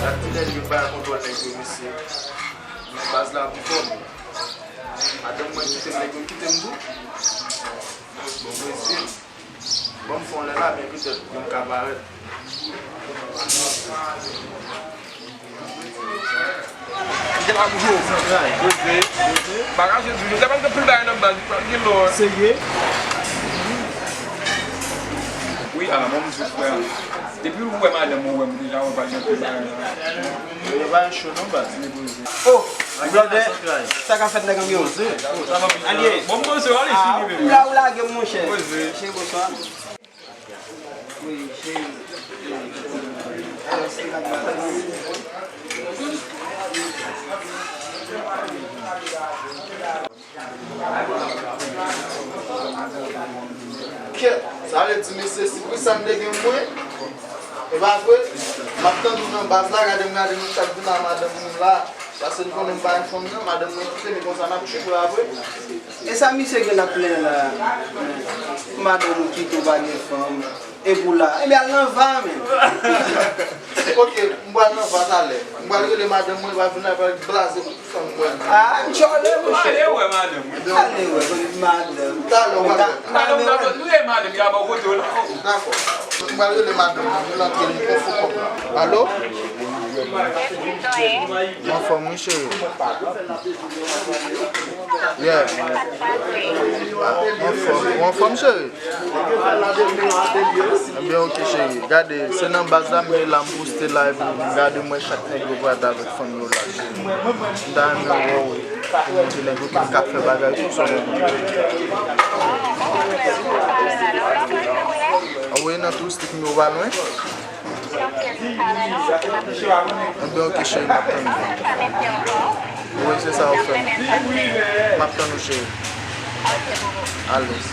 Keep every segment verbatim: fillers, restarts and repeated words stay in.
Gad ti nèg yo bay kontwòl nèg yo, mesye. Nan baz la pou fò m. Madanm mwen kite m, nèg yo kite m tou. Bon, mesye. Bon, m fè yon lè la, men petèt, m ka parèt. M te pa bouje w. Poze. Bagay se toujou. Lè pa gen pil bagay nan baz, pa gen lò. Serye? Wi, a, bon, m di frè. Depi ou wè madanm ou wè m deja, ou pa gen pil bagay nan. Yo pa cho non, baz. Oh, blòdè, sa ka fèt nèg anmye w. Poze. Alye. Bon, poze, ale fini, bebe. Ou la, ou lage m, monchè. Poze. Cheri, bonswa. Wi, cheri. Kèt, sa vle di mesye, si pou sa m te gen mwen, e pa vre, m ap tann ou nan baz la, gade m, gade m, m t ap vin a madanm mwen la, paske n konnen m pa gen fanm nan, madanm mwen kite m, e konsa n ap tchoupe apre. E sa misye gen l ap plenyen la? Madanm ou kite w pa gen fanm. Epi w la. Ebyen al nan va, men. Ok, m pral nan va talè. M pral rele madanm mwen, l va vin la, l va blaze tout fanm mwen. Ah, m tchòlè, monchè. Ale wè madanm. Ale wè madanm. Talè, w pral wè. Madanm, nou ye madanm, y a ba w kote w la. Dakò. M pral rele madanm mwen, pou l antre, m pran fo kòb la. Alo? M anfòm, wi, cheri. Yeah. Ou anfòm, ou anfòm, cheri? Ebyen, ok, cheri. Gade, se nan baz la m ye la, m poste la, epi m gade, m wè chak nèg yo prale avèk fanm yo la, cheri. M ta renmen wè w, pou montre nèg yo ke m ka fè bagay sou sa w. Anvoye nan touristik m yo pa lwen. Ebyen, ok, cheri, m ap tann ou. Wi, se sa w fè. M ap tann ou, cheri. Alèz.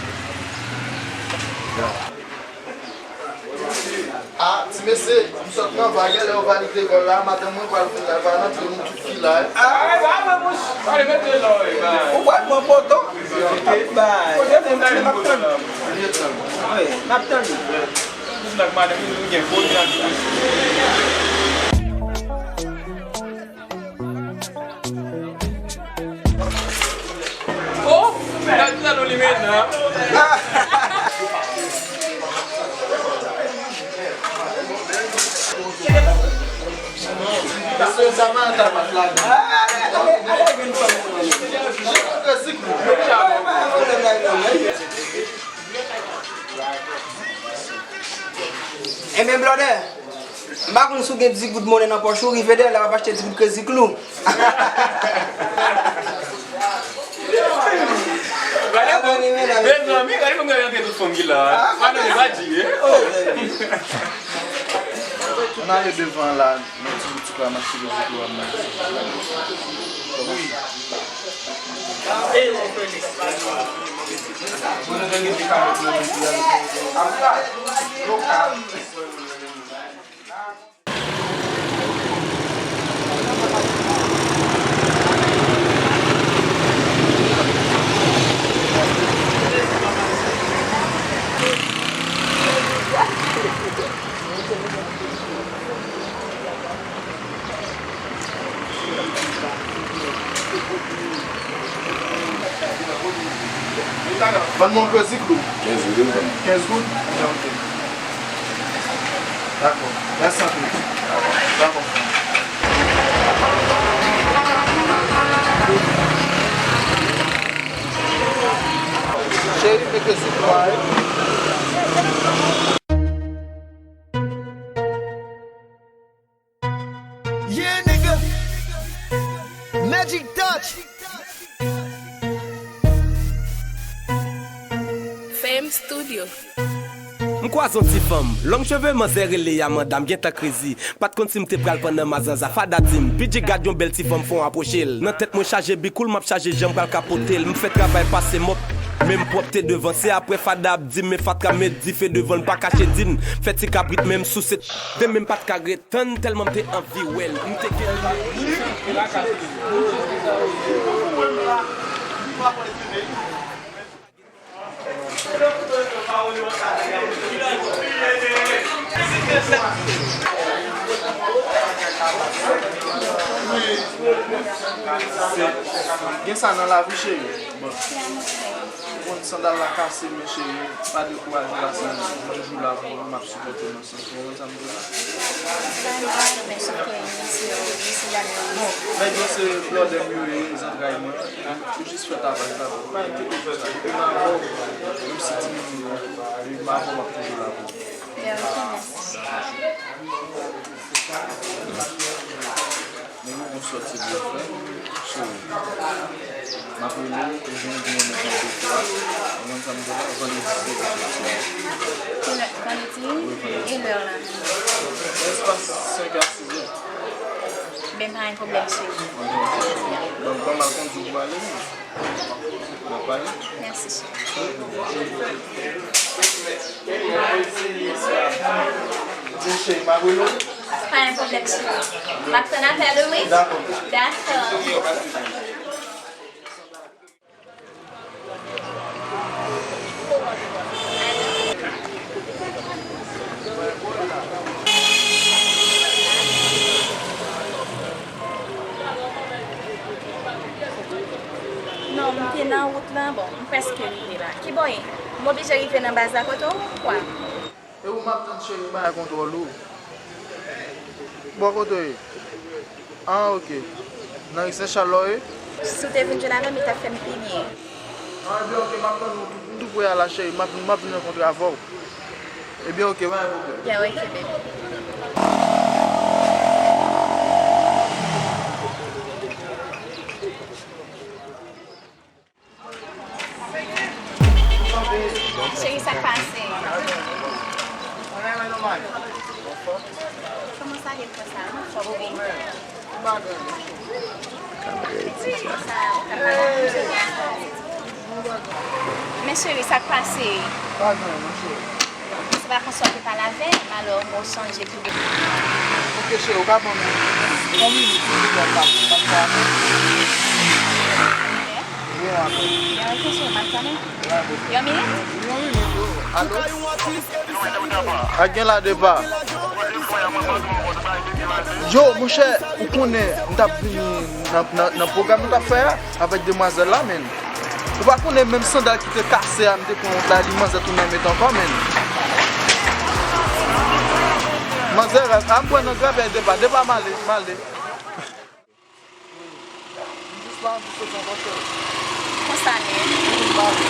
Ah, ti mesye, m sot nan va, genlè yo valide lekòl la, madanm mwen pral vin la, va rantre nou tout fi la. Ah, e pa vre, monchè. Pale, mete lò, e ba. Ou pral pran poto? Bay. Kote moun nan vin poto la? Wi, m ap tann ou. Moun ak madanm li, nou gen fo, li nan tou. Oh, gad sa nou li menm nan. Mesye, sa pa antan pa flag. Ebyen, blòdè, m pa konn si w gen digoud monnen nan pòch ou, rive dèyè la, w ap achte digoud krezi klou. Gade bon, mezanmi, gade bon, gade tout fanm ki la. Madanm li pa di, eh. Oh. Ann ale devan la, nan ti boutik la, m achte krezi klou a m nan. Wi. Vann mwen yon krezi klou. Kenz goud, vann. Kenz goud? Ebyen, ok. Dakò. Mèsi anpil. Dakò. Cheri, men krezi klou a, wi. Yeah, nigga. Magic Touch. Fame Studio. M kwaze yon ti fanm, long cheve, manzè rele Amanda, m gentan krezi. M pa t konn si m te pral pran nan mazanza, Fada di m, P J, gad yon bèl ti fanm, fò w apwoche l. Nan tèt mwen chaje bikoul, m ap chaje jan m pral kapote l. M fè travay pase mòp, men m pwòpte devan. Se apre Fada ap di m, men fatra met dife devan l, pa kache di n. Fè ti kabrit, men m souse. Demen m pa t ka ret. Tann tèlman m te anvi wè l, m te gen. Se, gen sa nan lavi, cheri. Bon. Ou konn sandal la kase, men cheri, pa dekouraje, la se yon jou la pou ou, m ap sipòte w nan sans mwen, ou konn sa m di w la. Bay, bay, men sòf ke misye yo, misye yo. Bon, nèg yo se blòdè m yo ye, zantray mwen. Ou jis fè travay la, bon. Pa enkyete pou sa. Depi m avè w, menm si timoun yo, depi m avè w, m ap toujou la pou ou. Byen, ok, mèsi. Men nou gon sòti pou yo fè, cheri. M ap rele w, ou jwenn pou mwen nan de twa. Ou konn sa m di w la, vandredi se pou sòti a. Kilè, vandredi? Wi, vandredi. E lè la menm? Espas senk a sis è. Ben, pa gen pwoblèm, cheri. Ban, ban m al kondui pou ale, wi. N ap pale? Mèsi, cheri. Bon, cheri, m ap rele w. Pa gen pwoblèm, cheri. M ap tann apèl ou, wi. Dakò. Dakò. Non, m te nan wout lan, bon, m prèske rive la. Kibò w ye? M oblije rive nan baz la kote w, kwa? E ou m ap tann, cheri, m pa gen kontwòl ou. Bò kote w ye? Ah, ok. Nan ri Sen Chal la w ye? Si w te vin jwenn avè m, li t ap fè m pi byen. Ah, ebyen, ok, m ap tann ou tou. M tou pre a la, cheri. M ap, m ap vin rankontre avè w. Ebyen, ok, pa gen pwoblèm. Byen, ok, baby. Cheri, sa k pase? Kòman sa ye konsa? Ou anfòm, ou byen? Men cheri, sa k pase? Se pa konsa w te pale avè m, alò mwen chanje tou. Ok, cheri, ou ka ban m yon minit, silvouplè, m ap, m ap fè apèl. Ok. Wi, yon apèl. Yon apèl, cheri, m ap tann ou. Yon minit? Yon minit, wi. Alo? Ak gen la depa. Yo, monchè, ou konnen, m t ap vini nan, nan, nan pwogram nou t ap fè a avèk demwazèl la, men. Ou pa konnen menm sandal ki te kase a, m te pran yon la, li manzè tounen met ankò, men. Manzè rèv, a m pran nan grapyay depa, depa m ale, m ale. M jis pa anvi soti ankò, cheri. Konsa menm. M pa anvi.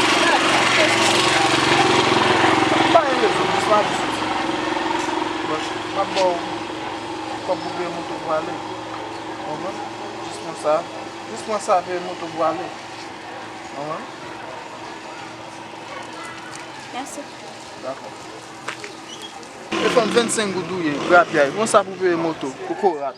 M pa gen rezon, m jis pa anvi soti. Bon, m ap ba w kòb pou peye moto pou ale. Konprann? Jis pran sa. Jis pran sa, peye moto pou ale. Mèsi. Dakò. E fanm, vennsenk goud ou ye, grapyay. Pran sa pou peye moto, kokorat.